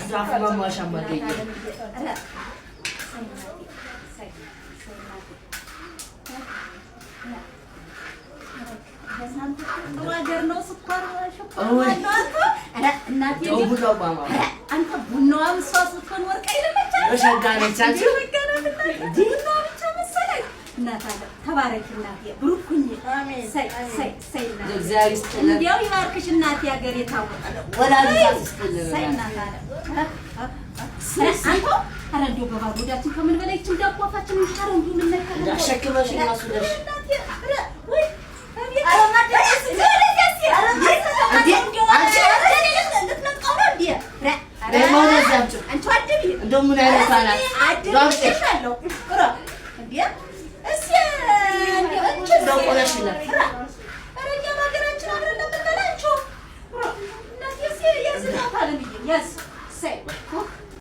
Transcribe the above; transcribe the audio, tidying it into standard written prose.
ዛፍ ማሟሻ ማገኘ። ጥሩ ሀገር ነው። ስኳር አንተ ቡናዋም እሷ ስትሆን ወርቅ አይደለች? ሸጋ ነች። አንቺ ቡናዋ ብቻ መሰለኝ። እናት አለ ተባረኪ እናቴ፣ ብሩክ ሁኚ። እሰይ እሰይ እሰይ እናቴ፣ እግዚአብሔር ይስጥልን። እንዲያው ይባርክሽ እናቴ፣ ሀገር የታወቀ ወላዲት ይስጥልን። እሰይ እናት አለ። አንተ ኧረ እንደው በባዶ ሆዳችን ከምን በላይ ይህችን ዳቦ አፋችንን ሻረ እንዲሁ ምን ነካ አሸክመሽ እራሱ ነሽ። እናቴ ኧረ ወይ ደግሞ ወደዚህ አምጪው። እንደው ምን አይነት ናት? እንደው ቆለሽላት።